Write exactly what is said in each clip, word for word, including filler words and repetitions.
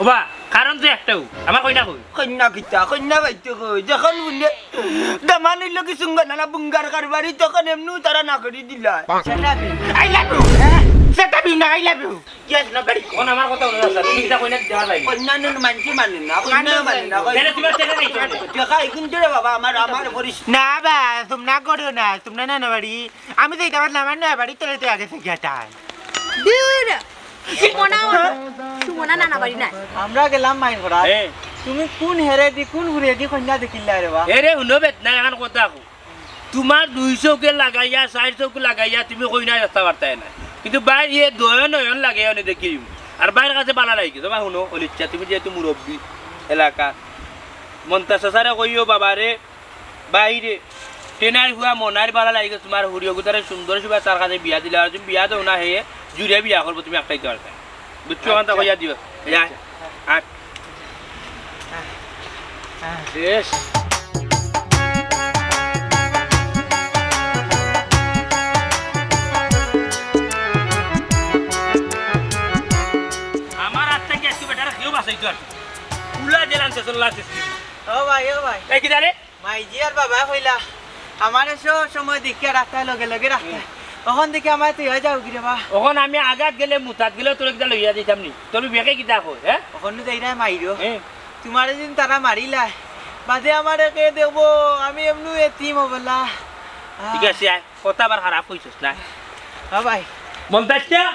ওবা, কারণ তো একটাউ, আমার কইনা কই? কইনা কিতা, কইনা বাইতে কই? যখন বুলে দামান অইলো কি সুঙ্গা নানা বুঙ্গার কারবারি, তখন এমনেউ তারা না করি দিলা। সেটা বি। I love you। হ্যাঁ? সেটা বি না, I love you। Yes, no, very good। কোন আমার কথা হুনো না, স্যার। তুমি কিতা কইনা দিতে পারবায় না? কইনা নুন মানছি মানে না, কইনা মানে না, কই- তাহলে তুমি আর টেকা খাইছো কেনে? টেকা এখন তো রে বাবা, আমার, আমার পরিস- না বা, তোমরা করিও না, তোমরা নানা বাড়ি। আমি তো এটা আমার নামার নয় বাড়ি, তাহলে তো আগে থেকে তাই। দূর। সুমনা, সুমনা নানা বাড়ি নাই। আমরা গেলাম মাইর করা। এ। তুমি কোন হেরে দি, কোন হুরে দি কইনা দেখিলা রে বা? এরে, হুনো বেদনা, এখন কথা কও। তোমার দুই চউখে লাগাইয়া, চাইর চউখ লাগাইয়া তুমি কইনা দেখতা পারতায় না। কিন্তু বাইর ইয়ে দয় নয়ন লাগাইয়া অনে দেখিলিমু। আর বাইর কাছে বালা লাগে। তোমার হুনো, অলিচ্ছা, তুমি যেহেতু মুরব্বি এলাকার, মন্তাজ চাচারে কইও বাবারে, বাইরে, টেনার হুয়া মনার বালা লাগে, তোমার হুড়ি অগুতারে সুন্দর সুবা তার কাছে বিয়া দিলা, আর তুমি বিয়া দেও না, হে জুড়ে বিয়া করবো, তুমি একটাই দরকার। বুঝছো? অখানতা আচ্ছা। কইয়া দিও। যা। আচ্ছা। আর শেষ। আমার আত থাকি আজকে বেটারে কেউ বাঁচাইতো আর কি। উলা জেলান শেষ, উলা শেষ। ও ভাই, ও ভাই। এই কি জানে? মাইজি আর বাবা কইলা, আমারে সব সময় দেখিয়া রাখতা, লগে লগে রাখতা। হুম। অখন দেখি আমারে তুই হয়ে যাও গিরে বা। অখন আমি আগাত গেলে, মুতাত গেলে তোরে কিতা লইয়া দিতাম নি? তোর বেগে কিতা কয়, হ্যাঁ? অখন যাই না মাইরো। হ্যাঁ। তোমারে দিন তারা মারিলা, বাদে আমারে কে দেখবো, আমি এমনু এতিম অবলা। ঠিক আছে, আয়, কথা আবার খারাপ কইছস না। হ্যাঁ ভাই। মন্তাজা,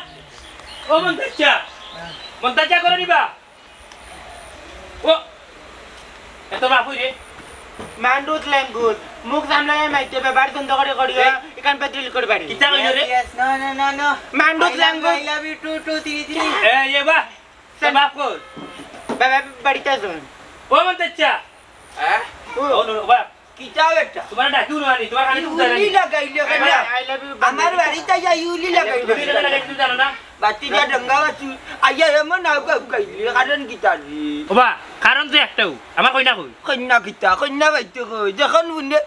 ও মন্তাজা, মন্তাজা করে নিবা। ও, এত বাপ হই রে। মান্ডুত ল্যাঙ্গুত, মুখ সামলাইয়া মাইতে, ব্যবহার সুন্দর করে করিও, এই। এখান পে drill করে বাড়ি। কিতা কইলো রে? Yes, yes, no, no, no, no। মান্ডুত I love, ল্যাঙ্গুত। I love you, two, two, three, three। এ, এ বা, তোর বাপ কই? বাবা বাড়িতে আছইন। ও মন্তাজা। হ্যাঁ? ও। ও, ও, বাপ। কিতা বেটা? তোমার ডাকিও না নি, তোমার খালি তুমি জানো নি। লাগাইলে কেন? I love you, আমার বাড়িতে আইয়া ইউলি লাগাইলে। তুমি জানো না, তুমি জানো না? বাতি যা ডঙ্গা বাসু, আইয়া এমন নাও কাউ কাইলে, কারণ কিতা রে? ওবা, কারণ তো একটাউ, আমার কইনা কই? কইনা কিতা? কইনা বাইতে কই? যখন বুলে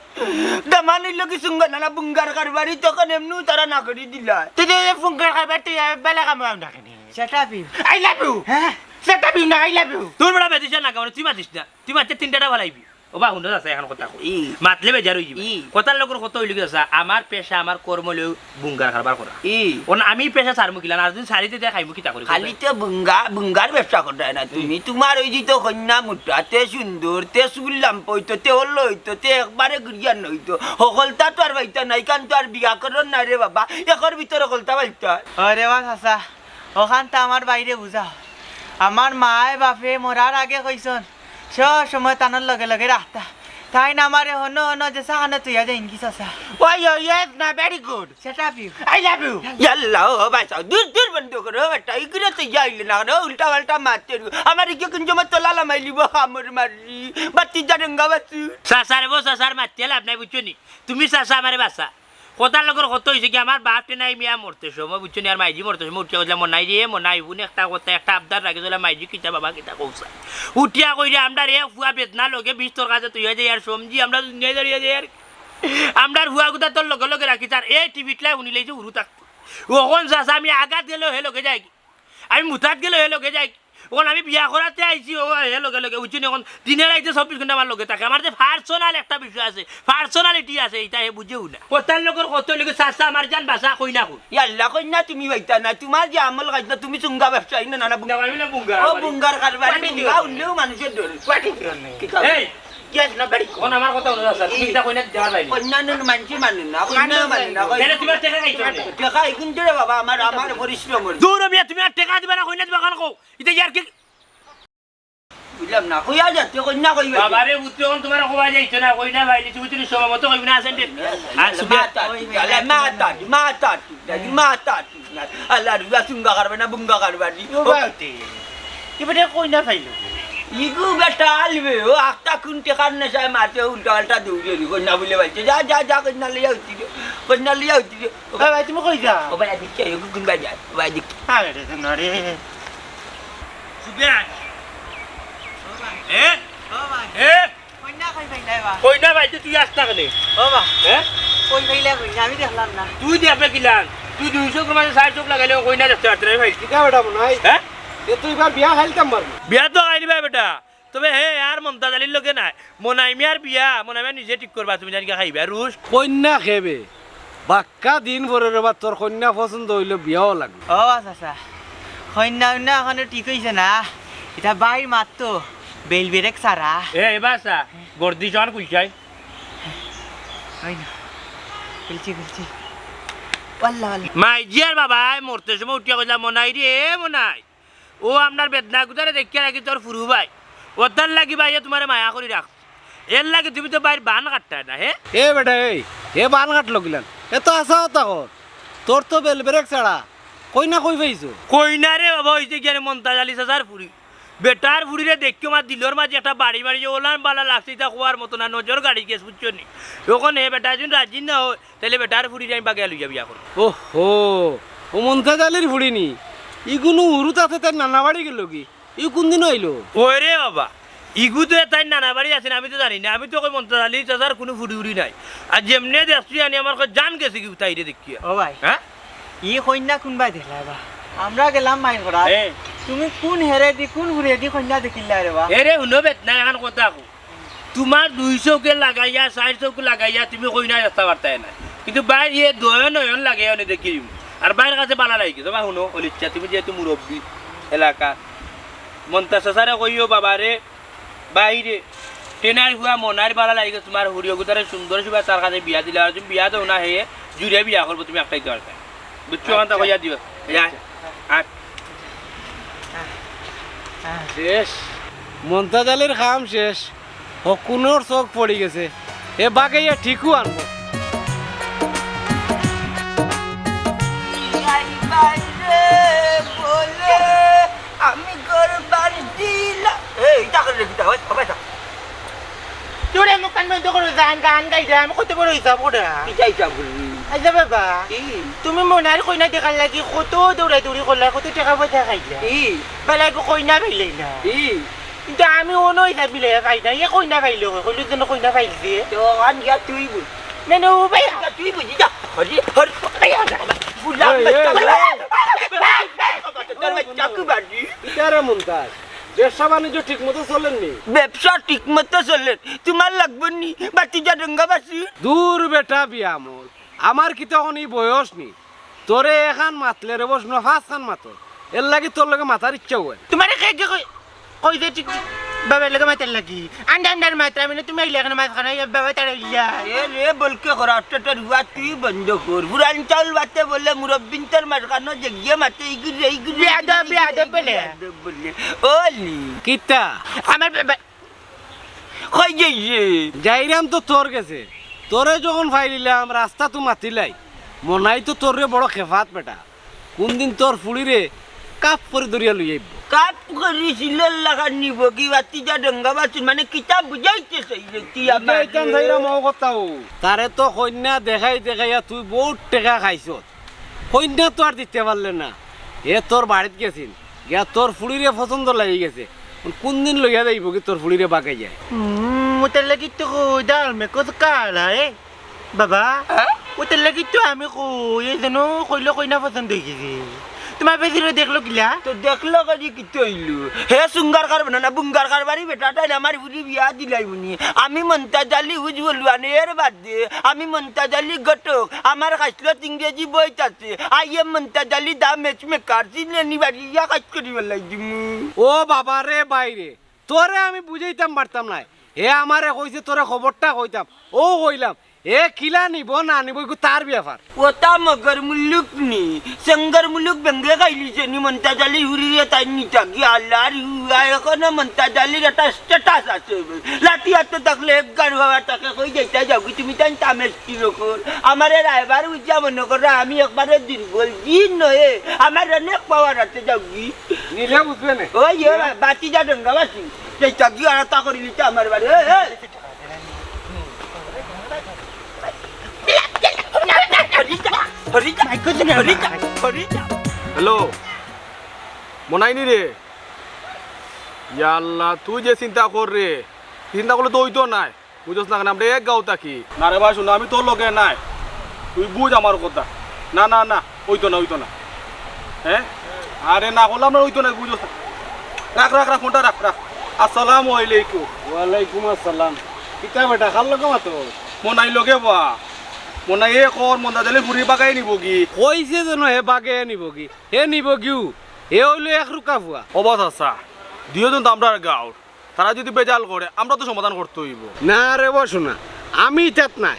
দামান অইলো কি সুঙ্গা নানা বুঙ্গার কারবারি, তখন এমনেউ তারা না করি দিলা। তুই যে ফুঙ্গার কারবার, তুই বেলা কামাও না কেনে? Shut up you। I love you। হ্যাঁ? Shut up you না, I love you। তোর বেটা বেদিশা না, কামাও, তুই মাতিস না। তুই মাততে তিনটা ফালাইবি। ওবা, হুনো চাচা, এখন কথা কই। ই। মাতলে বেজার অই যাইবা। ই। কথার লগর কথা অইলো কি চাচা, আমার পেশা, আমার কর্ম অইলো বুঙ্গার কারবার করা। ই। অন আমি পেশা ছাড়মু কিলা, আর যদি ছাড়িতে দেয় খাইমু কিতা করি? খালি তে বুঙ্গা, বুঙ্গার ব্যবসা করতায় না তুমি। ই। তোমার ওই যে তো কইনা মুটা, তে সুন্দর, তে চুল লাম্বা অইতো, তে অল্লো অইতো, তে একবারে গুড়িয়ান অইতো। হকলতা তো আর পাইতা নাই, কারণ তো আর বিয়া করর না রে বাবা। একর ভিতরে হকলতা পাইতা। আরে বা চাচা, অখানতা আমার বাইরে বুঝা। আমার মায় বাপে মরার আগে কইছন, সব সময় তানর লগে লগে রাখতা। তাইন আমারে হনো হনো যেছা খানো থইয়া যাইন কি চাচা। ওই, ওই, yes, না, very good। Shut up you। I love you। ইয়াল্লা, ও ভাই সাহেব, দূর, দূর বন্ধ করো, বেটা, ইগুরে তো যাইলে না, উল্টা পাল্টা মাততে। আমার কি কোন জমা তোলা লামাই লিব, কামড় মারি, বাতি জারেঙ্গা বাসু। চাচার বউ, চাচার মাততে লাভ নাই, বুঝছো নি? তুমি চাচা আমারে বাঁচা। কথার লগর কথা অইছে কি, আমার বাপ টেনাই মিয়া মরতে সময়, বুঝছো নি, আর মাইজি মরতে সময় উঠিয়া কইলা, "মনাই রে, মনাই, হুন একটা কথা, একটা আবদার রাখি দিলা, মাইজি কিতা বাবা কিতা কওছাই।" উঠিয়া কইরে, "আমরার এক ফুয়া বেদনা লগে বিস্তর কাছে তুই হয়ে যাই আর সমঝি, আমরা দুনিয়ায় দাঁড়িয়ে যাই আর কি। আমরার ফুয়া গুতা তোর লগে লগে রাখি, তার এই টিভিটলাই হুনিলেই যে উরু থাকতো। অখন চাচা আমি আগাত গেলেও হে লগে যাই কি, আমি মুতাত গেলেও হে লগে যাই কি।" অখন আমি বিয়া করাতে আইছি, ও হে লগে লগে, বুঝছো নি? অখন দিনে রাইতে চব্বিশ ঘন্টা আমার লগে থাকে। আমার যে personal একটা বিষয় আছে, personality আছে, ইটা হে বুঝেউ না। কথার লগর কথা অইলো কি, চাচা আমার জান বাঁচা, কইনা কই? ইয়াল্লা, কইনা তুমি পাইতা না, তোমার যে আমল খাইতা, তুমি চুঙ্গা ব্যবসায়ী না, না, না, না, আমি না বুঙ্গা, ও আমি বুঙ্গার কারবারি, আমি বুঙ্গা দিও। উঠলেও মানুষের ডর। What is your name? কিতা? এই, Yes, no, very good। অখন আমার কথা হুনো চাচা, তুমি ই। কিতা কইনা দিতে পারবায় নি? কইনা নুন মানছি মানে না, কইনা মানে না, কই- তাহলে তোমার টেকা খাইছো কেনে? টেকা এখন তো রে বাবা, আমার, আমার পরিশ্রম অইলো। দূর মিয়া, তুমি আর টেকা দিবা না, কইনা দিবা, কান কও। ইটা ইয়ার কি? বুঝলাম না, কইয়া যাচ্ছে, কইনা কইবে। বাবারে, বুঝছো, অখন তোমার কওয়া যাইতো না, কইনা পাইলে তুমি, তুমি সময় মতো কইবে না, আছেন রে। আর সুবিয়া মাথা, মাথা, মাথা, মাথা, আল্লাহ রুয়া চুঙ্গা কারবারি না, বুঙ্গা কারবারি। ও বাবা, তে। এবারে কইনা পাইলো। ইগু বেটা আলবে, ও আখতা কোন টেকার নেশায় মারছে, উল্টা পাল্টা দৌড়ে দি, কইনা বুলে পাইছে। যা, যা, যা, কইনা লইয়া উঠি দে, কইনা লইয়া উঠি দে। ও ভাই, তুমি কই যাও? ও ভাই, এদিকে আয়, কোন ভাই যায়? ও ভাই, এদিকে। আরে রে, না রে। সুবিয়া। এ? ও ভাই। এ? কইনা কই পাইলাই বা? কইনা পাইতে তুই আস না কেনে? ও বা। হ্যাঁ? কই পাইলাই কইনা? আমি দেখলাম না। তুই দেখবে কিলান? তুই দুই চউখ মাঝে চাইর চউখ লাগাইলে কইনা দেখতে পারতে না ভাই। কিতা বেটা মনাই? হ্যাঁ? এ তো ইবার বিয়া খাইলতাম পারবো। বিয়া তো খাইলিবায় বেটা, তবে হে আর মন্তাজ আলীর লগে নায়। মনাই মিয়ার বিয়া, মনাই মিয়া নিজে ঠিক করবা, তুমি জানি খাইবা রুশ। কইন্যা খেবে, বাক্কা দিন পরে রে বা, তোর কইন্যা পছন্দ অইলো, বিয়াও লাগলো। ও আচ্ছা, আচ্ছা, কইন্যা উইন্যা এখনো ঠিক অইছে না, ইটা বাইর মাত তো, বেল বেরেক সারা। এ, এবার সা, গর্দি সর কুইছাই। অয় না, খুলছি, খুলছি। ওয়াল্লা, ওয়াল্লা। মাইজিয়ার বাবায় মরতে সময় উঠিয়া কইলা, "মনাই রে, মনাই।" ও আপনার বেদনা গুতারে দেখিয়া রাখি তোর ফুরু ভাই। ওতার লাগি ভাইয়ে তুমারে মায়া করি রাখছে। এর লাগি তুমি তো ভাইর বান কাটতায় না, হে? এ বেটা, এই, এ বান কাটলো কিলান? এ তো হাছা কথা কর। তোর তো বেল বেরেক ছাড়া। কইন্যা কই পাইছো? কইন্যা রে বাবা, অইছে গিয়া মন্তাজ আলী চাচার ফুরি। বেটার ফুরিরে দেখিও আমার দিলর মাঝে একটা বাড়ি মারি, ওলান বালা লাগছে, ইতা কওয়ার মতো না, নজর গাড়ি গেছে, বুঝছো নি? অখন হে বেটা যদি রাজি না অয়, তাইলে বেটার ফুরিরে আমি বাগে লইয়া বিয়া করমু। ওহো, ও মন্তাজ আলীর ফুরি নি? ইগুনু হুরুত আছে, তাইর নানা বাড়ি গেলো গি? ইগু কুনদিন আইলো? ওরে বাবা, ইগু তো তাইর নানা বাড়ি আছে না, আমি তো জানি না। আমি তো কই মন্তাজ আলী চাচার কুনু ফুরি উরি নাই। আর যেমনে দেখছি আনি আমার কই জান গেছে গি তাইরে দেখিয়া। ও ভাই, হ্যাঁ? ই কইন্যা কুনবায় দেখলায় বা? আমরা গেলাম মাইর করা। এ। তুমি কুন হেরেদি, কুন হুরেদি কইন্যা দেখিলায় রে বা? এরে হুনো বেদনা, এখান কথা কও। তুমার দুই চউখে লাগাইয়া, চাইর চউখ লাগাইয়া তুমি কইন্যা দেখতা পারতায় না। কিন্তু ভাইর এ দয় নয়ন লাগাইয়া অনে দেখি দিমু। আর ভাইর কাছে বালা লাগি গেছে। বা হুনো, অলিচ্ছা, তুমি যেহেতু মুরব্বি এলাকা, মন্তাজ চাচারে কইও বাবারে, ভাইরে, টেনার ফুয়া মনাইর বালা লাগি গেছে, তুমার ফুরিও গুতারে সুন্দর সুবা তার কাছে বিয়া দিলা, আর তুমি বিয়া দেও না, হে জুরে বিয়া করবো, তুমি একটাই দরকার। বুঝছো? অখানতা আচ্ছা। কইয়া দিও। যা। আচ্ছা। আর শেষ। মন্তাজ আলীর কাম শেষ। হকুনর চউখ পড়ি গেছে। এ বাগাইয়া ঠিকউ আনবো। আমি ঘর বাড়ি দিলাম। এই, ইটা করে রে, কিতা? ওই, সবাই থাক। তোরে মুখ কান বন্ধ করো, গান, গান গাই দে, আমি কত বড় হিসাব করে। কিতা হিসাব করবি? আচ্ছা বাবা, কি? তুমি মনাইর কইন্যা দেখার লাগি কত দৌড়াদৌড়ি করলা, কত টেকা পয়সা খাইলা। কি? বেলা একো কইন্যা পাইলাই না। কি? কিন্তু আমি অনো হিসাব মিলাইয়া পাই না, এ কইন্যা পাইলে কই, কইলে যেন কইন্যা পাইছে। তো আন গিয়া তুই বুঝ। না, না, ও ভাই। আন গিয়া তুই বুঝি যা। হরি, হরি, এই, এই, এই। তোর বাচ্চা কি বাড়ি? ইতারে মন্তাজ। ব্যবসা বাণিজ্য ঠিক মতো চলের নি? ব্যবসা ঠিক মতো চলের। তুমার লাগবো নি? বাতিজা ডঙ্গাবাসী। দূর বেটা বিয়ামল, আমার কিতা অখন ই বয়স নি? তোরে এখান মাতলে রে বস না, পাঁচখান মাতো। এর লাগি তোর লগে মাতার ইচ্ছা অয়। তুমারে কে কে কই-, কইছে ঠিক, ঠিক বাবার লগে মাতার লাগি? আন্ডা আন্ডার মাত্রা, আমি না তুমি আইলে এখানে মাঝখানে, এ বাবা তারা ইল্লা। এ রে, বলকে করা, আটটা রুয়া তুই বন্ধ কর। পুরান চাউল বাতে বলে মুরব্বিন্তর মাঝখানে যে গিয়ে মাতে, ইগুরে, ইগুরে, বেয়াদব, ইগুরে, বেয়াদব বলে। বেয়াদব বলে। ওলি। কিতা? আমার বাবা, কই যাইরে? যাইরাম তো তোর গেছে। তোরে যখন পাইলিলাম, রাস্তাত মাতিলাই। মনাই তো তোররে বড় খেপাত বেটা। কুনদিন তোর ফুড়িরে কাপ করি ধরিয়া লই আইবো। কাপ করি শিলর লাখান নিবো কি? বাতিজা ডঙ্গাবাসী, মানে কিতা বুঝাইতে চাইরে তুই আমারে? বুঝাইতাম চাইরাম অউ কথাউ। তারে তো কইন্যা দেখাই দেখাইয়া তুই বউত টেকা খাইছত। কইন্যা তো আর দিতে পারলে না। এ তোর বাড়িত গেছিল, গিয়া তোর ফুড়িরে পছন্দ লাগি গেছে। কুনদিন লইয়া যাইবো কি তোর ফুড়িরে বাগাইয়া? হুম, ওটার লাগি তো কই ডাল মে কত কালা, এ? বাবা, হ্যাঁ? ওটার লাগি তো আমি কই, এ যেন কইলো কইন্যা পছন্দ অই গেছে। তুমার বেজিরে দেখলো কিলা? তো দেখলো করি কিতা অইলো? হে সুঙ্গার কারবার না, না বুঙ্গার কারবারি বেটা, তাইন আমার ফুড়ি বিয়া দিলাইবো নি। আমি মন্তাজ আলী হুজ বলুয়ানে এর বাদ দে, আমি মন্তাজ আলী ঘটক, আমার খাসলত ইংরেজি বইত আছে। I am মন্তাজ আলী দা matchmaker, চিনলে নি বাড়ি ইয়া কাজ করি বেলাই দিমু। ও বাবা রে বাইরে, তোরে আমি বুঝাইতাম পারতাম নায়। হে আমারে কইছে তোরে খবরটা কইতাম, অউ কইলাম। এ কিলা নিবো না নিবো, ইগু তার ব্যাপার। ওটা মগর মুলুক নি, সেঙ্গর মুলুক বেঙ্গে খাইলিছে নি, মন্তাজ আলীর হুরিরে তাই নিতা কি আল্লাহর হুয়া, এখনো মন্তাজ আলীর একটা status আছে। লাঠি হাতে থাকলে এক গান বাবা তাকে কই যাইতা যাওগি, তুমি তাই তামেশ কি রকম? আমারে রায়বার উজ্জা মনে করো, আমি একবারে দুর্বল, জিন নয়, আমার অনেক power আছে যাওগি। নিলে বুঝবে না। ওই, ওই, বাতি যা ডঙ্গা বাতি, যাইতা কি আর তা করি নিতে আমার বাড়ি, এই, এই। হ্যালো, মনাইনি রে? ইয়া আল্লাহ, তুই যে চিন্তা কর রে, চিন্তা করলে তো অইতো নায়, বুঝছস না কেনে? আমরা এক গাঁও থাকি। না রে ভাই, শুন, আমি তোর লগে নাই, তুই বুঝ আমার কথা। না, না, না, অইতো না, অইতো না। হ্যাঁ, আরে না করলে আমরা অইতো না, বুঝছস না? রাখ, রাখ, রাখ, ফোনটা রাখ, রাখ। আসসালামু আলাইকুম। ওয়ালাইকুম আসসালাম। কিতা বেটা, কার লগে মাতো? মনাই লগে বা। মনাইয়ে কর, মন্তাজ আলীর ফুরি বাগাই নিবোগি। কইছে যেন হে বাগাই নিবোগি। হে নিবোগিউ। হে অইলো এক রুকা ফুয়া। ও বা চাচা, দুইওজন তো আমরার গাঁওর। তারা যুদি বেজাল করে, আমরা তো সমাধান করতে অইবো। না রে বা শুনা, আমি ইতাত নাই।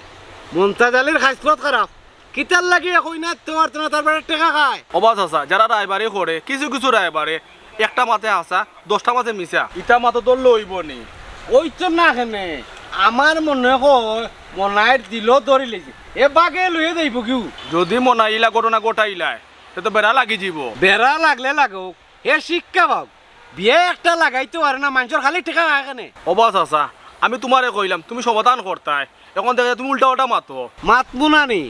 মন্তাজ আলীর খাইছলত খারাপ। কিতার লাগি কইনাত তুমার তুনা তার বাড়ির টেকা খায়? ও বা চাচা, যারা রায়বারি করে, কিছু কিছু রায়বারে একটা মাতে হাছা, দশটা মাতে মিছা। ইতা মাতো ধরলে অইবো নি? অইতো না কেনে? আমার মনে কয় মনাইর দিলো ধরিলাইছে। এ বাগে লইয়া যাইবো কিউ? যুদি মনাই ইলা ঘটনা ঘটাইলায়, তে তো বেড়া লাগি যিবো। বেড়া লাগলে লাগউক, হে শিক্ষা পাউক। বিয়া একটা লাগাইতো পারে না, মানষর খালি টেকা খায় কেনে? ও বা চাচা, আমি তুমারে কইলাম, তুমি সমাধান করতায়, অখন দেখি তুমি উল্টা উল্টা মাতো। মাতমু না নি?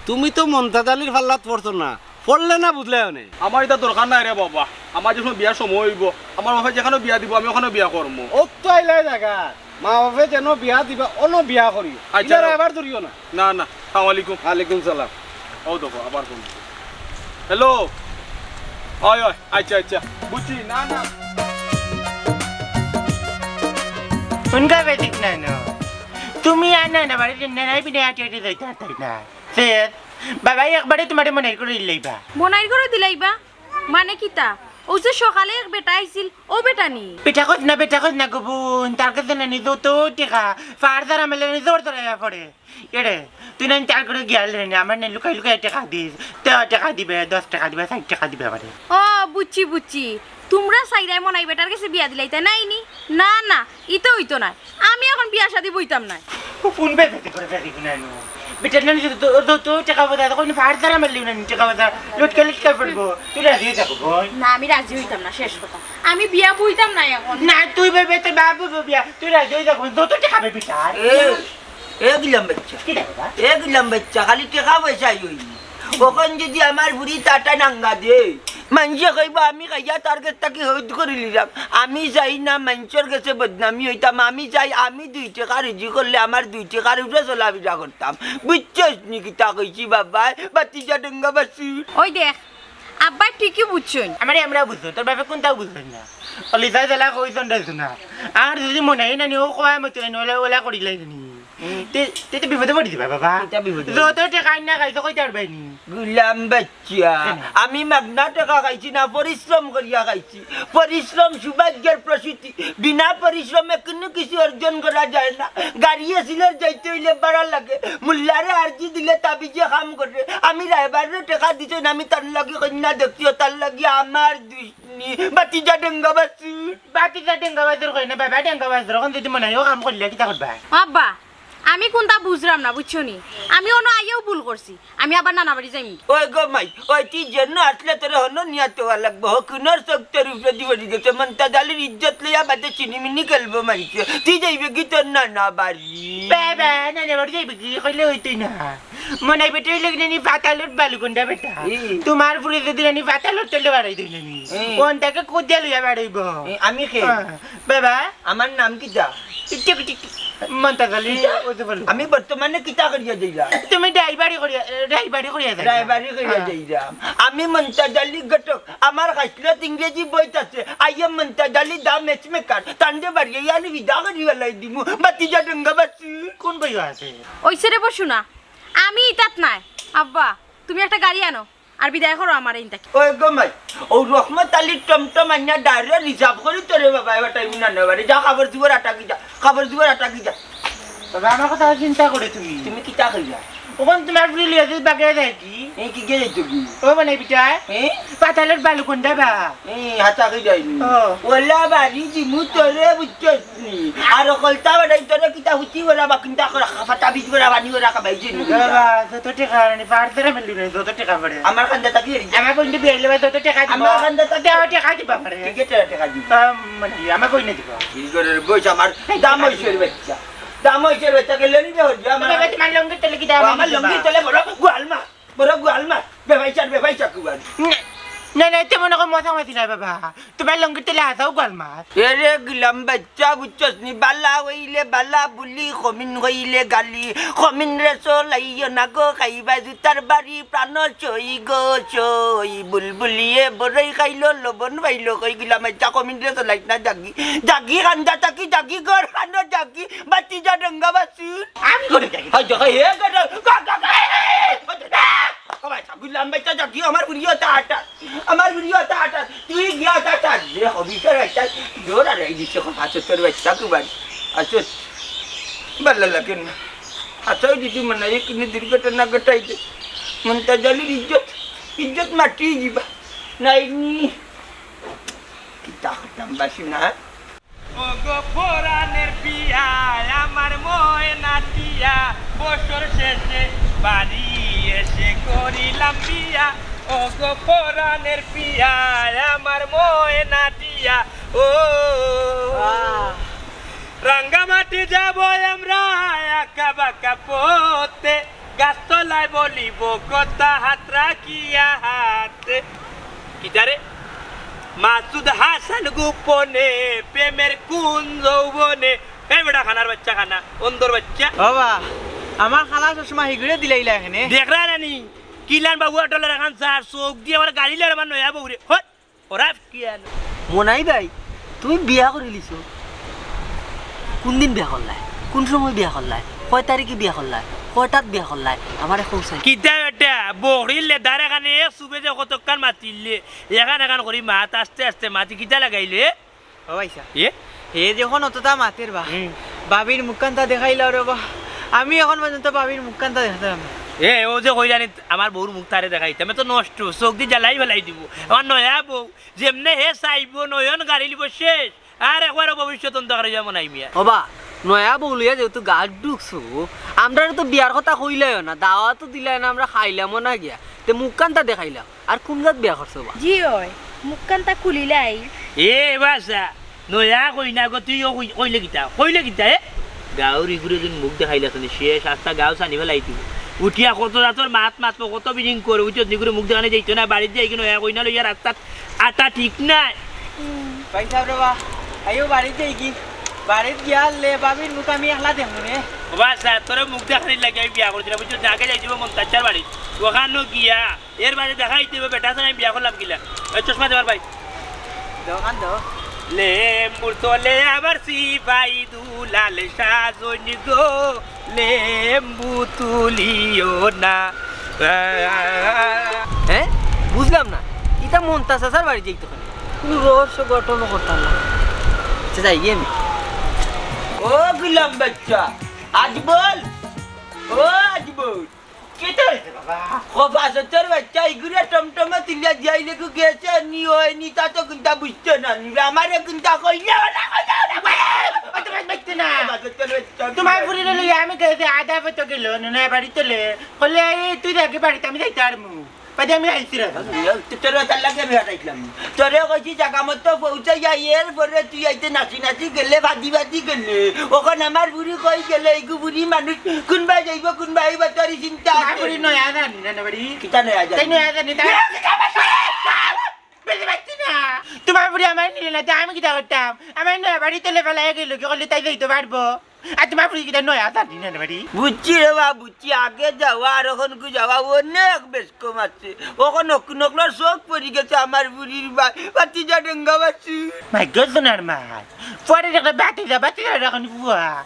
তুমি তো মন্তাজ আলীর ফাল্লাত পড়ছো না, পড়লে না বুঝলে অনে। আমার ইতা দরকার নাই রে বাবা, আমার যে সময় বিয়ার সময় অইবো, আমার বাপে যেখানো বিয়া দিবো, আমি অখানো বিয়া করমু। অউ তো আইলায় জাগা, মা বাপে যেন বিয়া দিবা, অনো বিয়া করিও। আচ্ছা। ইলারে আবার ধরিও না। না, না, সালাম আলাইকুম। ওয়ালাইকুম সালাম। ও দেখো, আবার ফোন দিছে। হ্যালো। অয়, অয়, আচ্ছা, আচ্ছা। বুঝছি, না, না। হুনকা বেঠিক নায় না। তুমি আর নায় না, বাড়িত নায় না, বিনে আটি আটি যাইতা পারতায় না। ফের, বাবায় একবারে তুমারে মনাইর ঘরো দিলাইবা। মনাইর ঘরো দিলাইবা? মানে কিতা? অউ যে সকালে এক বেটা আইছিল, অউ বেটা নি? বেটা কইছ না, বেটা কইছ না গো বইন, তার গেছে নানি যত টেকা, ফার দ্বারা মেলে নানি জোর ধরাইয়া পড়ে। এরে, তুই নানি তার ঘরো গিয়া লে নি, আমার নানি লুকাই লুকাই টেকা দিস। তে টেকা দিবে, দশ টেকা দিবে, ষাইট টেকা দিবে আমারে। ও, বুঝছি, বুঝছি। তুমরা চাইরায় মনাই বেটার গেছে বিয়া দিলাইতায় নায় নি? না, না, ইতা অইতো নায়। আমি অখন বিয়া শাদি বইতাম নায়। ও কোন বেটাতে করে বেটি গুনানো? বেটার নানি যত, যত টেকা পয়সা, তখন ফার দ্বারা মারলিও নানি টেকা পয়সা, লটকা লটকা পড়বো। তুই রাজি অই যা গো বইন। না, আমি রাজি অইতাম না, শেষ কথা। আমি বিয়া বইতাম নায় অখন। না, তুই বইবে, তোর বাপ বইবো বিয়া। তুই রাজি অই যা গো বইন, যত টেকা পাবি বেটার। এ, এ গুলাম বাইচ্চা। কিতা বাবা? এ গুলাম বাইচ্চা, খালি টেকা পয়সায় অইনি। অখন যুদি আমার ফুরি তাটা নাঙ্গা দেয়, মানষে কইবো আমি খাইয়া তার গেছ থাকি হৌদ করিলিলাম। আমি চাই না মানষর গেছে বদনামি অইতাম, আমি চাই আমি দুই টেকা রুজি করলে আমার দুই টেকার উপরে চলাফিরা করতাম। বুঝছস নি কিতা কইছি বাবায়? বাতিজা ডেঙ্গা বাসুর। ওই দেখ, আব্বায় ঠিকই বুঝছইন। আমারে এমরা বুঝো, তোর বাপে কুনটাও বুঝইন না। অলি যাই জ্বালা কইছইন রে শুনা। আর যুদি মনাই নানি, ও কওয়া মতো নানি, ওলা, ওলা করিলাই নানি। হুম। তে, তে তো বিপদে পড়ি দিবা বাবা। কিতা বিপদে? যত টেকা আইনা খাইছো কইতায় পারবায় নি। গুলাম বাইচ্চা, কেনে? আমি মাগনা টেকা খাইছি না, পরিশ্রম করিয়া খাইছি। পরিশ্রম সৌভাগ্যের প্রসূতি। বিনা পরিশ্রমে কুনু কিছু অর্জন করা যায় না। গাড়িয়ে সিলেট যাইতে অইলে ভাড়া লাগে। মোল্লারে আরজি দিলে তাবিজে কাম করে। আমি রায়বাররে টেকা দিছইন, আমি তার লাগি কইন্যা দেখছি, ও তার লাগি আমার দুশমনি। বাতিজা ডেঙ্গা বাসুর। বাতিজা ডেঙ্গা বাসুর কই না বাবা, ডেঙ্গা বাসুর। অখন যুদি মনাইও কাম করলে কিতা করবায়? আব্বা, আমি কুনটা বুঝরাম না, বুঝছো নি? আমি অনো আইয়াও ভুল করছি। আমি আবার নানা বাড়ি যাইমু। ওই গো মাই, ওই তুই যেন আসলে তোরে হনো নিয়া তোয়া লাগবো। হকুনর চোখ তোর উপরে দি পড়ি গেছে। মন্তাজ আলীর ইজ্জত লইয়া বাদে চিনিমিনি খেলবো মানষে। তুই যাইবে কি তোর নানা বাড়ি? বে, বে, নানা বাড়ি যাইবে কি? কইলে অইতই না। মনাই বেটা অইলে কিনা নি পাতালর বালুকন্ডা বেটা। ই। তুমার ফুরি যুদি নানি পাতালর তলে বাড়াই দেয় নানি। ই। অন তাকে কুদিয়া লইয়া বাড়াইবো। ই, আমি কে? হ্যাঁ। বাবা। আমার নাম কিতা? টিক টিক টিক। মন্তাজ আলী, কিতা? ওই যে বলো। আমি বর্তমানে কিতা করিয়া যাইরা? তুমি ড্রাইভারি করিয়া, ড্রাইভারি করিয়া যাইরা। ড্রাইভারি করিয়া হ্যাঁ। যাইরা। আমি মন্তাজ আলী ঘটক। আমার খাইছলত ইংরেজি বইত আছে। I am Montaj Ali the matchmaker। তানরে বাড়িয়ে আমি বিদা করি ফালাই দিমু। বাতিজা ডেঙ্গা বাসুর। কোন বইও আছে? ওই ছেড়ে বসু না। আমি ইতাত নাই। আব্বা, তুমি একটা গাড়ি আনো। আর বিদায় করো আমারে ইন থাকি। ওই গো মাই, অউ রহমত আলীর টমটম আনিয়া direct reserve করি তোরে বাবায় পাঠাইমু নানা বাড়ি। যা কাপড় চুপড় আটাকি যা, কাপড় চুপড় আটাকি যা। বাবা, আমার কথা চিন্তা করে তুমি। তুমি কিতা কইলা? অখন তুমার ফুরি লইয়া যদি বাগে যাই কি? এই কি গিয়া যাইতো কি? ও মানে বিটায়? এ? পাতালর বালুকন্ডা বা? এ, হাতা কি যাইনি? ও। ওলা বাড়ি দিমু তোরে বুঝছস নি? আর অকলতা বাড়াই তোরে কিতা হুতি ওরা বা কিন্তা করা, ফাটা বিজ করা, বানি করা, কাবাই যে নি। বাবা, যত টেকা আনি, পার ধরে মিললি না, যত টেকা পড়ে। আমার কান্দা তাকি রে। আমার বন্ধু বিয়াইলে বা যত টেকা দিব। আমার কান্দা তাকি। দেও টেকা দিবা পারে। ঠিক আছে, টেকা দিব। আম, মানে, আমার বইনে দিব। কি করে রে, বইস আমার দাম হইছে রে বাচ্চা। দাম হইছে রে বাচ্চা, গেলে নি রে হইয়া আমার। বাবা, তোমার লঙ্গি তলে কি দাম আমার হইছে লঙ্গি বা? তলে বড় গোয়াল মা। বড় গোয়াল মাছ, বেবাইচার, বেবাইচার কুয়ার। না। না, না, তেমন রকম মশা মাছি নাই বাবা। তুমার লঙ্গির তলে হাছাউ গোয়াল মাছ। এরে গুলাম বাইচ্চা, বুঝছস নি? বালা অইলে বালা বুলি, কমিন অইলে গালি। কমিনরে চলাইও না গো, খাইবা জুতার বাড়ি, প্রাণ সই গো সই। বুলবুলিয়ে বড়ই খাইলো, লবণ পাইলো কই। গুলাম বাইচ্চা, কমিনরে চলাইস না, জাগি। জাগি কান্দা থাকি, জাগি ঘর কান্দো, জাগি। বাতি যা ডঙ্গা বাসুর। আমি করে যাই। হয় যা, হয়, হে গো, গো, গো, গো, এই, এই, এই, হয় যা, ও ভাই, গুলাম বাইচ্চা, জাগি, আমার বুড়ি অতা আটা। আমার বুড়ি অতা আটা। তুই গিয়া অতা আটা। যে হবি তোর একটা জোর আর এই দিছে, হাছাউ তোর বাইচ্চা, তুই বাড়ি। আচ্ছা, ভালা লাগে না। হাছাউ যদি মনে হয় কিন্তু দুর্ঘটনা ঘটাইতে। মন্তাজ আলীর ইজ্জত, ইজ্জত মাটি যিবা। নাই নি। কিতা করতাম বাসি না। ও গো পরানের পিয়া, আমার ময়না টিয়া, বছর শেষে বাড়ি এসে করিলাম বিয়া। ও গো পরানের পিয়া, আমার ময়না টিয়া, ও। আহ। রাঙ্গামাটি যাব আমরা আঁকা বাঁকা পথে, গাছতলায় বলিব কথা হাত রাখিয়া হাতে। কিতারে? মাসুদ হাসান গোপনে প্রেমের কোন যৌবনে। এই বেটা, খানার বাইচ্চা খানা, অন্ধর বাইচ্চা। বাবা, আমার কালা চশমা হিগুরে দিলাইলা এখানে। দেখরা নানি, কিলান বাবু আটলের এখান স্যার, চোখ দিয়া আমার গাড়ি লের আমার নয়া বউরে। হট, ওরা কি আনো? মনাই ভাই, তুমি বিয়া করিলিছো? কোন দিন বিয়া করলায়? কোন সময় বিয়া করলায়? কয় তারিখে বিয়া করলায়? কয়টাত বিয়া করলায়? আমারে কও চাই। কিতা বেটা, বকরির লেদার এখানে এ সুবে যে কতক্ষণ মাতিলে, এখান এখান করি মাত, আস্তে আস্তে মাতি, কিতা লাগাইলে? ও ভাইসা, এ? হে যখন অতটা মাতের বা, হুম। ভাবির মুখখানটা দেখাইলাও রে বা। আমি এখন পর্যন্ত ভাবির মুখখানটা দেখাইলাম না। এ, ও যে কইলানি আমার বউর মুখ তারে দেখাইতাম, এ তো নষ্ট, চোখ দি জ্বালাই ফেলাই দিব। আমার নয়া বউ, যেমনে হে চাইব, নয়ন গাড়ি লিব শেষ। আর একবারও ভবিষ্যৎ অন্ধকার অইয়া মনাই মিয়া। ওবা, নয়া বউ লইয়া যেহেতু গাত ঢুকছো, আমরারে তো বিয়ার কথা কইলায়ও না, দাওয়াতও দিলায় না, আমরা খাইলামও না গিয়া। তে মুখখানটা দেখাইলাও। আর কোন জাত বিয়া করছো বা? জি অয়, মুখখানটা খুলিলাই। এ বাসা, নয়া কইনা গো, তুই ও কই-, কইলে কিতা? কইলে কিতা, এ? গাঁওর ইগুরে দিন মুখ দেখাইলা শুনি, শেষ, আস্তা গাঁও সানি ফেলাই দিব। উঠিয়া কত জাতর মাত মাতবো, কত বিজিং করে, উঠিয়া নিগুরে মুখ দেখানি যাইতো না, বাড়িত যাই কিনা, নয়া কইনা লইয়া রাস্তাত আটা ঠিক নাই। ভাই সাহেব রে বা, আইও বাড়িত যাই কি? বাড়িত গিয়া লে, ভাবির মুখ আমি একলা দেখমু নে। ও বাসা, তোরে মুখ দেখানি লাগে আমি বিয়া করছি না, বুঝছো? আগে যাই দিব মন্তাজ চাচার বাড়ি, ওখানো গিয়া এর বাদে দেখাইতে অইবো বেটা, আমি বিয়া করলাম কিলা। ওই চশমা দে আমার ভাই। দোকান দো। লেম্বুর তলে আমার সিপাই দুলাল সাজন গো, লেম্বু তুলিও না। হ্যাঁ? বুঝলাম না। ইতা মন্তাজ চাচার বাড়ি যাইতো কেনে? কোনো রহস্য ঘটনা করতাম না। আচ্ছা, যাই গিয়া আমি। ও গুলাম বাচ্চা, আজ বল। ও আজ বল। কিতা অইছে বাবা? খোফা সত্তর বাচ্চা, ইগুরে টমটমে তুলিয়া দিয়াইলে কু গেছে নি অয় নি, তা তো কুন্তা বুঝতে না নি। আমারে কুন্তা কইলে ওলা কইলে ওলা কইলে। ও, তোমার বাইতে না। খোফা সত্তর বাচ্চা। তোমার ফুরিরে লইয়া আমি গেছি, আধা পথ গেল, নুনা বাড়ি তলে। কইলে, "এই তুই দেখি বাড়িতে আমি যাইতে পারমু।" বাদে আমি আইছি রে। তোর তার লাগে আমি হারাইছিলাম। তোরে কইছি জাগা মতো পৌঁছাইয়া, এর পরে তুই আইতে নাচি নাচি গেলে, ভাজি ভাজি গেলে। অখন আমার বুড়ি কই গেলে, এইগু বুড়ি মানুষ কুনবায় যাইব, কুনবায় আইব, তোরই চিন্তা তোমার আছে। বুড়ি নয়া জানি না, না বাড়ি। কিতা নয়া জানি? তাই নয়া জানি, তাই এ, কিতা বলছো? বুঝতে পারছি না। তোমার বুড়ি আমার নিলে না, তে আমি কিতা করতাম? আমার নয়া বাড়ি তলে ফেলাইয়া গেল, কি করলে তাই যাইতে পারবো? আর তোমার ফুরি কিতা নয়া জানি না বাড়ি? বুঝছি রে বা, বুঝছি। আগে যাওয়া আর অখন কু যাওয়া অনেক বেশ কম আছে। অখন নক-, নকলর শখ পড়ি গেছে আমার ফুরির বা-, বাতিজা ডেঙ্গা বাসু। My God, সোনার মা। পরে দেখলে বাতিজা, বাতিজা এখন ফুয়া।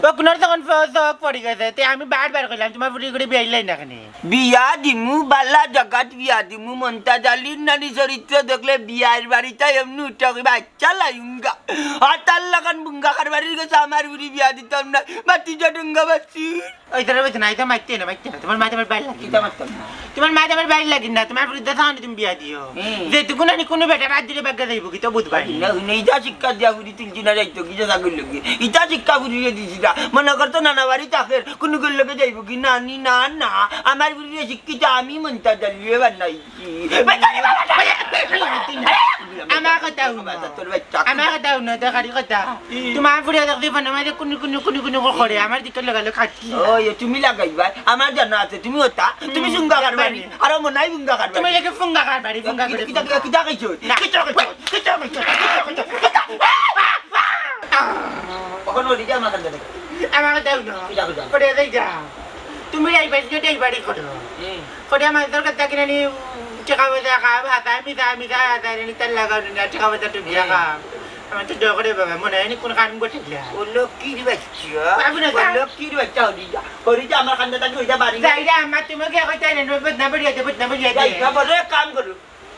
অখনর তখন ফ-, শখ পড়ি গেছে। তে আমি বারবার কইলাম, তোমার ফুরি করে বিয়াইলাই না কেনে? বিয়া দিমু, বালা জাগাত বিয়া দিমু। মন্তাজ আলীর নানি চরিত্র দেখলে বিয়ার বাড়িতে এমনি উঠা কইবা, চালাইউঙ্গা। আর তার লাখান বুঙ্গা কারবারির গেছে আমার ফুরি বিয়া দিতাম না। বাতিজা ডেঙ্গা বাসু। ওই তোরা বলছে না, এটা মারতে না, মারতে না। তোমার মাতে আমার বাইর লাগে কিতা না। মারতাম না? তোমার মাতে আমার বাইর লাগে না। তোমার ফুরি দেখা হয়নি তুমি বিয়া দিও। হুম। যেটুকু নানি কোনো বেটা বাদ দিলে বাগ্গা যাইব কি তো বুঝবায়। না, না, ইটা শিক্ষা দিয়া ফুরি তুলছি না যাইতো কি যে ছাগল লগে। ইটা শিক্ষা ফুরিরে দিছি না। মনে করতো নানা বাড়ি থাকের, কোনো গের লগে যাইব কি? নানি, না, না। আমার ফুরিরে শিক্ষিত আমি মন্তাজ আলীয়ে বানাইছি। বেচারি বাবা, আমার কথা হুনো। তোর বাচ্চা। আমার কথা হুনো, দরকারি কথা। ই। তোমার ফুড়িয়ে দেখছি ফোনর মাঝে কুনু কুনু কুনু কুনু করে, আমার দিকে লাগালো খাটি। ওই, তুমি লাগাইবা, আমার জানা আছে, তুমি ওটা, তুমি হুম, সুঙ্গা কারবারি, পারি। আর মনাই সুঙ্গা কারবারি। তুমি একে ফুঙ্গা কারবারি, ফুঙ্গা কিতা, করে কিতা, ফুঙ্গা। কিতা, কিতা কইছো? না। কিতা কইছো? কিতা কইছো? কিতা কইছো? কিতা কইছো? ওখানে ওদিকে আমার কাছে দেখো। আমার কথা হুনো। কিতা কইছো? করে দেই যা। তুমি এই বাড়ি, এই বাড়ি করো। হুম। করে আমার দরকার থাকে না নি, উম, টাকা পয়সা খাওয়া, হাতা, মিশা, মিশা, হাতা, নি তার লাগাও না, টাকা পয়সা টুকিয়া হুম। খাও। আমার তো ডর করে বাবা, মনে হয় নি কোন কান বটে গিয়া। ও লক্ষ্মীর বাচ্চা, বাবু না ও যা। লক্ষ্মীর বাচ্চা হরি যা, হরি যা আমার কান্দা তাকে হইতা পারি না। যাই রে আম্মা, তুমি কি এখন চাই না, বদনা বাড়ি আছে, বদনা বাড়ি আছে। যাই, বাবা, রে কাম করো,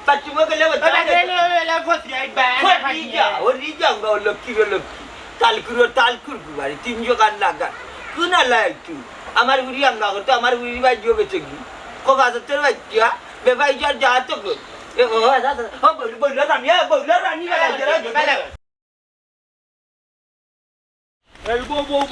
বাথরুমে গেলে ও বাবা, বাবা, গেলে ও বাবা, ফসি আইবা, ফসি যা, হরি যা, ও লক্ষ্মীর, ও লক্ষ্মী। তালকুর, ও তালকুর কুবারি, তিন জোগান লাগা। কোন আলাই তুই? আমার উড়ি আঙ্গা করতো, আমার উড়ি ভাই জিও বেঁচে গি। খোবা তোর বাচ্চা, বেবাই যার যা তো কর। এ, ও, আচ্ছা, আচ্ছা, ও, বল, বল, রানী, এ, বল, রানী, বেলা, বেলা, বেলা। এই, বউ, বউ,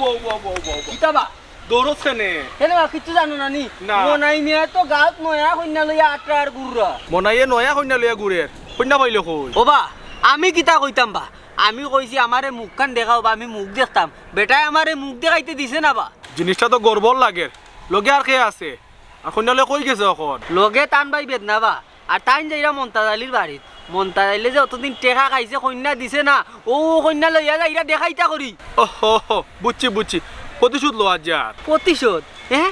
বউ। কিতা বা? দৌড়স কেনে? কেনে বা, কিচ্ছু জানো না নি? না। মনাই মিয়া তো গাঁওত নয়া কইন্যা লইয়া আটরা আর ঘুররা। মনাইয়ে নয়া কইন্যা লইয়া ঘুরের? কইন্যা পাইলে কই? ও বা, আমি কিতা কইতাম বা? আমি কইছি, "আমারে মুখখান দেখাও বা, আমি মুখ দেখতাম।" বেটায় আমারে মুখ দেখাইতে দিছে না বা। জিনিসটা তো গড়বড় লাগের। লগে আর কে আছে? আর কইন্যা লইয়া কই গেছে অখন? লগে তান ভাই বেদনা বা। আর তাইন যাইরা মন্তাজ আলীর বাড়িত। মন্তাজ আলীয়ে যে অতদিন টেকা খাইছে, কইন্যা দিছে না, অউ কইন্যা লইয়া যাইরা দেখাইতা করি। ওহো, বুঝছি, বুঝছি। প্রতিশোধ লওয়া যার। প্রতিশোধ? হ্যাঁ?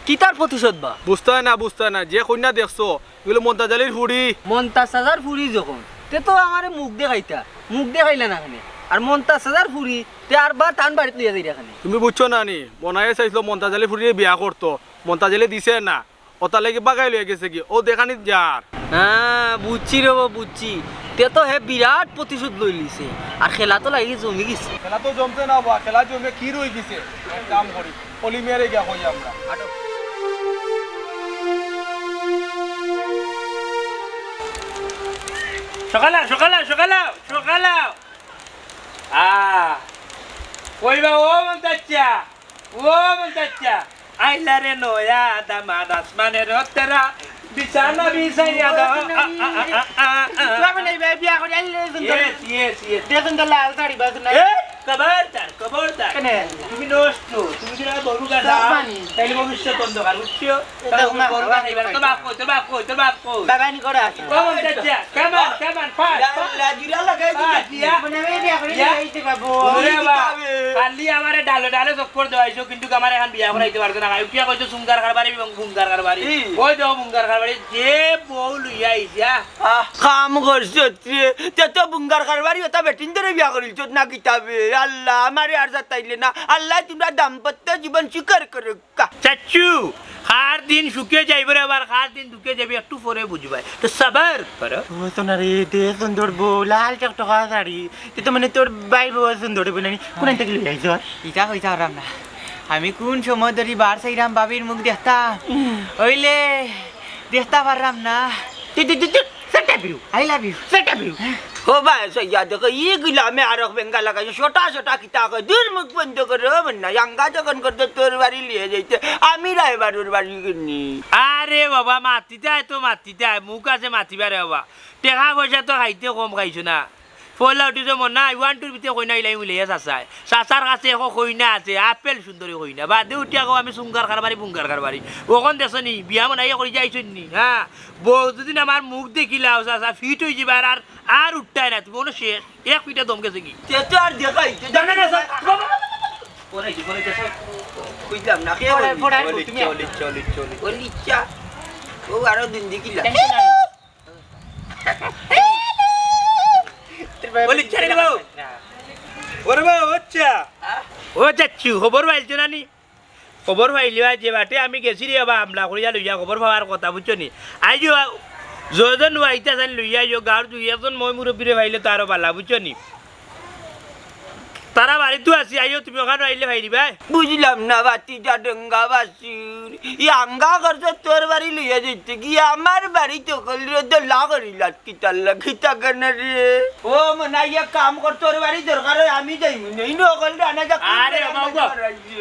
কিতার প্রতিশোধ বা? বুঝতায় না, বুঝতায় না। যে কইন্যা দেখছো, ইগুলো মন্তাজ আলীর ফুড়ি। মন্তাজ চাচার ফুড়ি যখন, তে তো আমারে মুখ দেখাইতা, মুখ দেখাইলা না কেনে? আর মন্তাজ চাচার ফুড়ি, তে আর বা তান বাড়িত লইয়া যাইরা কেনে? তুমি বুঝছো না নি? মনাইয়ে চাইছিল মন্তাজ আলীর ফুড়িরে বিয়া করতো, মন্তাজ আলী দিছে না। অতার লাগি বাগাই লইয়া গেছে গি, অউ দেখানিত যার। হ্যাঁ, বুঝছি রে বা, বুঝছি। তে তো হে বিরাট প্রতিশোধ লইলিছে। আর খেলা তো লাগি জমি গেছে। খেলা তো জমছে না বা, খেলা জমে কি রই গেছে? এক কাম করি, অলি মিয়ারে গিয়া কই আমরা। আটো। সকালা, সকালা, সকালা, সকালা। আ, কইবা ও মন্তাজ চাচা? ও মন্তাজ চাচা, আইলা রে নয়া দামাদ আসমানের তারা, বিছানা বিছাইয়া দাও। আ, আ, আ, আ, আ, আ। বাবা নাই ভাই, বিয়া করে আনলে সুন্দর। Yes, yes, yes। দেখুন তো লাল শাড়ি বাজু নাই। এ, খবরদার, খবরদার। কেনে? তুমি নষ্ট, তুমি যদি আমার বউরে গালাও, তাইলে ভবিষ্যৎ অন্ধকার, বুঝছো? এ, তাও মা, বউরে গালাইবা, তোর বাপ কই, তোর বাপ কই, তোর বাপ কই? বাবা নি করে আছে। ও মন্তাজ চাচা, come on, come on, fast, fast। লাজিরা লাগাই দিছে। Fast, ইয়া। মানে আমি বিয়া করে ইয়া। নিয়ে আইতে পারবো। ওরে বাবা, খালি আমারে ডালে ডালে চক্কর দেওয়াইছো, কিন্তু আমারে এখন বিয়া করাইতে পারছো না। উঠিয়া কইছো সুঙ্গার কারবারি এবং বুঙ্গার কারবারি। ই। ওই দেখো বুঙ্গার কারবারি, যে বউ লইয়া আইছা। আহ, কাম করছো রে, তে তো বুঙ্গার কারবারি ওটা বেটিন ধরে বিয়া করিলছো না কিতাবে। আল্লাহ, আমারে আর যাতাইলে না। আল্লাহ, তোমরা দাম্পত্য জীবন স্বীকার করো। কা- চাচ্চু, কার দিন সুখে যাইবো রে, আবার কার দিন দুঃখে যাইবো, একটু পরে বুঝবায়। তো সবর করো। ও সোনা রে, দে সুন্দর বউ, লাল টকটকা শাড়ি। তুই তো মানে তোর ভাই বউ সুন্দর বউ নানি, কোন থেকে লই আইছ? ইটা কইতা পাররাম না। আমি কোন সময় ধরি বার চাইরাম ভাবির মুখ দেখতাম। হুম। অইলে দেখতা পাররাম না। তুই, তুই, তুই, তুই, সেটা বিরু। I love you। সেটা বিরু। ও ভাই, সইয়া দেখো, ই গুলামে আরক বেঙ্গা লাগাইছে, ছোটা ছোটা কিতা কয়, দূর মুখ বন্ধ করো, না, ইয়াঙ্গা যখন করতে তোর বাড়ি লিয়ে যাইতে, আমি রায়বাড়ুর বাড়ি কিনি। আরে বাবা, মাতিতে আয় তো মাতিতে আয়, মুখ আছে মাতিবারে বাবা। টেকা পয়সা তো খাইতে কম খাইছো না। পয়লা উঠিছো মন নাই, ওয়ান টুর ভিতরে কইনা ইলাই মিলাইয়া চাচায়। চাচার কাছে এখন কইনা আছে, আপেল সুন্দরী কইনা। বাদে উঠিয়া কও আমি সুঙ্গার কারবারি, বুঙ্গার কারবারি। অখন দেখছো নি, বিয়া মনাইয়া করি যাইছো নি, হ্যাঁ? বউ যদি আমার মুখ দেখিলাও, চাচা ফিট অই যাইবা, আর, আর, আর উঠতায় না, তুমি অনো শেষ। এক ফিটে দম গেছে গি। তে তো আর দেখাই, তে না, না, না, স্যার। পড়াই দি, পড়াই দি, স্যার। বুঝলাম না, কে পড়াই, বলি? পড়াই, অলিচ্ছা, তুমি অলিচ্ছা, অলিচ্ছা, অলিচ্ছা। অলিচ্ছা? ও আরো দিন দেখিলাম। টেনশন নাই। অলিচ্ছা রে বাবু। ওরে বাবু, আচ্ছা। ও চাচ্চু, খবর পাইছো না নি? খবর পাইলিবা যে বাটে আমি গেছি রে বাবা, হামলা করিয়া লইয়া খবর পাওয়ার কথা, বুঝছো নি? আইও, যজন আইতা চাইন লইয়া আইও, গাঁওর দুই একজন ময় মুরব্বিরে পাইলে তো আরো ভালা, বুঝছো নি? তারা বাড়িত আছি, আইও তুমি অখানো আইলে পাইলিবায়। বুঝলাম না, বাতিজা ডেঙ্গা বাসুর। ইয়াঙ্গা করছে তোর বাড়ি লইয়া যাইতে গিয়া আমার বাড়িত অকলরে দলা করিলাত কিতার লাগি তা কেনে রে? ও মনাই, এক কাম কর, তোর বাড়ি দরকার অয় আমি যাইমু নে। ইনো অকলরে আনা যা, আরে বাবা, বাবা।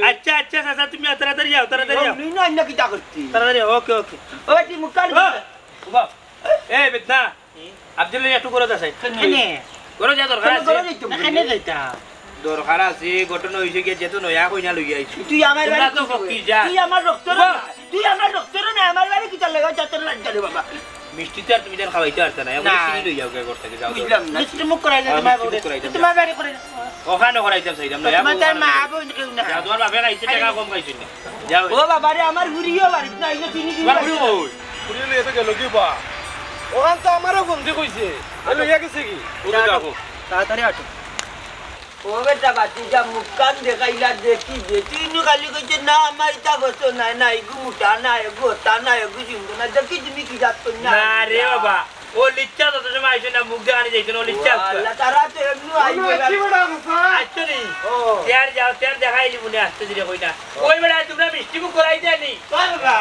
আচ্ছা, আচ্ছা, চাচা, তুমি তাড়াতাড়ি যাও, তাড়াতাড়ি যাও। নি না, আইনা কিতা করতি? তাড়াতাড়ি যাও, ওকে, ওকে। ও, তুই মুখ কান ও, ধর। বাবা, এই বেদনা, আব্দুল্লাহ, একটু ঘরো যা চাই। কেনে? ঘরো যা, দরকার আছে। ঘরো যাইতাম। দরকার আছে, ঘটনা অইছে কি, যেহেতু নয়া কইনা লইয়া আইছি। তুই আমার বাড়ি কিতা? তুই আমার রক্তর না, তুই আমার রক্তর না, আমার বাড়ি কিতা লাগা যা তোর লাগা রে বাবা। মিষ্টি তো আর তুমি জান খাওয়াইতে পারতে না, এখন না। চিনি লইয়া যাও, ঘর থাকি যাও। বুঝলাম না। মিষ্টি মুখ করাই দে, আর তোমার মিষ্টি মুখ করাই দে। তোমার বাড়ি করে। ওখানে করাইতাম চাইলাম না। তোমার তার মা বোন কেউ না। যাও, তোমার বাপে খাইছে, টাকা কম খাইছে না। যাও। ও বাবা রে, আমার হুড়িও বাড়িত না, এই যে চিনি দিন তোমার হুড়ি কই? হুড়ি লইয়া তো গেল কি বা? ওখান তো আমারও বন্দি কইছে। এ লইয়া গেছে কি? ওরে দেখো। তাড়াতাড়ি আটো। ও বেটা, বাতি যা মুখ কান দেখাইলা দেখি দে। তুই নু খালি কইছে, "না, আমার ইতা গোছ নাই, না, এগু মোটা না, এগু হতা না, এগু জিন্দু না।" দেখি তুমি কি জাত কই না? না রে বাবা, ও লিচ্ছা যত সময় আইছে না, মুখ দেখানি যাইছে না, ও লিচ্ছা ও আইছে। আল্লাহ, তারা তো এমনি আইবে। আইছে বেটা, আইছে। আইছে নি? ও। তেয়ার যাও, তেয়ার দেখাইলি মনে আস্তে ধীরে কই না। ওই বেটা, তোমরা মিষ্টি মুখ করাই দেয়নি? বাবা,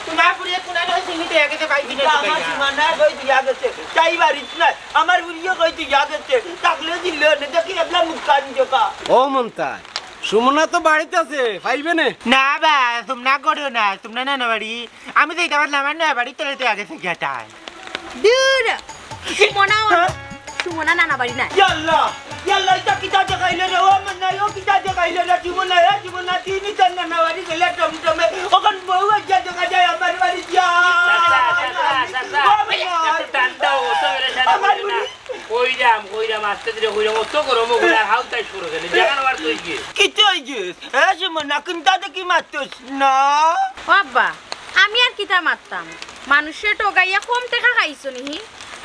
তোমার ফুড়িয়ে কোনায় নয় চিনি দিয়া গেছে, ভাই, দিনে ইটা আমার সীমানা কই দিয়া গেছে। তাই বাড়িত নাই। আমার ফুড়িয়ে কই দিয়া গেছে। থাকলে দিল না, দেখি এবলা মুখ কান জোকা। ও মন্তাজ, সুমনা তো বাড়িত আছে, পাইবে নে? না বা, তোমরা করো না, তোমরা নানা বাড়ি। আমি তো ইটা আমার নামার নয়া বাড়ি, তোরা তো আগে থেকে তাই। দূর। সুমনা, হ্যাঁ? সুমনা নানা বাড়ি নাই। ইয়াল্লা, ইয়াল্লা, ইটা কিতা দেখাইলে রে? ও মন্তাজ, ও কিতা দেখাইলে রে? জীবন না, এ জীবন না, তিন চার নানা বাড়ি গেলে টমটমে। ওখান বউ আইয়া দেখা যায় আমার বাড়ি যা। চাচা, চাচা, চাচা। ও মন্তাজ। একটু ঠান্ডা হও, অত পেরেশানি আমার করিও না। বুড়ি। কইরাম, কইরাম, আস্তে ধীরে কইরাম, অত গরম অইগেলে আর হাউ তাই শুরু করে। জাগান আবার তুই কি? কিতা অইছে? এ সুমনা, কুন্তা দেখি মাতস না। ও আব্বা, আমি আর কিতা মাততাম? মানুষরে ঠগাইয়া কম টেকা খাইছো নিহি?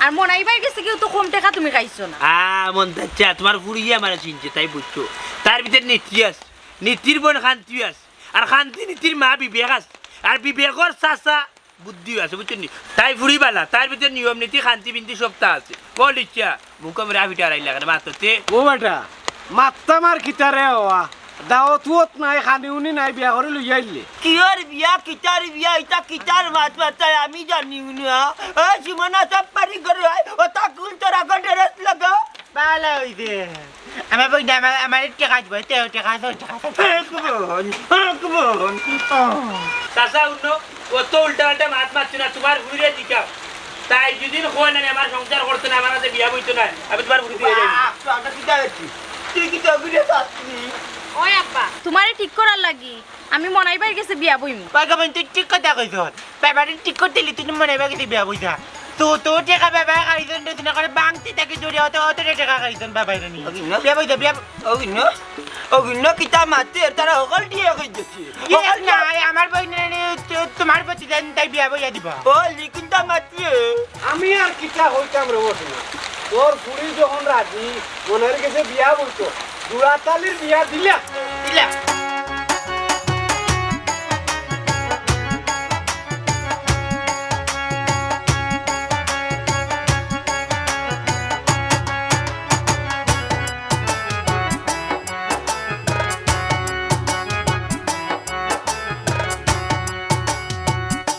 আর মনাই ভাইর গেছে গিয়াও তো কম টেকা তুমি খাইছো না। আ, মন্তাজ চাচা, তোমার ফুড়িয়ে আমারে চিনছে, তাই বুঝছো। তার ভিতরে নীতি আছে, নীতির বোন খান্তি আছে, আর খান্তি নীতির মা বিবেক আছে, আর বিবেকর চাচা বুদ্ধি আছে, বুঝছো নি? তাই ফুড়ি বালা, তার ভিতরে নিয়ম নীতি, খান্তি বিন্তি সবতা আছে। বল ইচ্ছা, মুখে মেরে আফিটা আড়াই লাগানো মাত্র তে। ও বেটা, মাততাম আর কিতা রে ওয়া? দাওয়াত উয়াত নাই, খানি উনি নাই, বিয়া করি লইয়া আইলে। কিয়র বিয়া, কিতার বিয়া, ইটা কিতার মাত মাতায় আমি জানি না। এ, সীমানা সব পারি করে আয়, ও তা কুল তোর আগর ড্রেস লাগা। বালা অইছে। আমার বইন, আমার, আমার টেকা দিবো, তে টেকা আছে, টেকা আছে। হক বোন, হক বোন। চাচা, উঠো, অত উল্টা পাল্টা মাত মাতছো না, তোমার ফুড়িরে জিকাও। তাই যদি কয় না, আমার সংসার করতে না, আমার কাছে বিয়া বইতো না, আমি তোমার ফুড়ি দিয়া যাই। আহ, তো আমরা কিতা করছি? তুই কিতা ঘুরে যাচ্ছিস? ওই আব্বা, তোমারে ঠিক করার লাগি আমি মনাই ভাইর গেছে বিয়া বইমু। পাগা বইন, তুই ঠিক কথা কইছস। বাবারে ঠিক করতে লিতুন মনাই ভাইর গেছে বিয়া বইতা। তো, তো টেকা বাবা খাইছন রে, দিনা করে বাংতি থাকি জড়িয়া অত, অত টেকা খাইছন বাবারে নিয়া। ওই না। বিয়া বইতা, বিয়া ওই না, ওই না, কিতা মাতে, তারা হকল দিয়া কই দিছে। ইয়ে হকল দিয়া। নাই, আমার বইন রে, তো, তোমার প্রতি জান তাই বিয়া বইয়া দিবা। ও, লিকুনটা মাতে। আমি আর কিতা কইতাম রে, ওঠে না। তোর ফুড়ি যখন রাজি, মনাইর গেছে বিয়া বইতো, জুড়াতালির বিয়া দিলা। দিলা।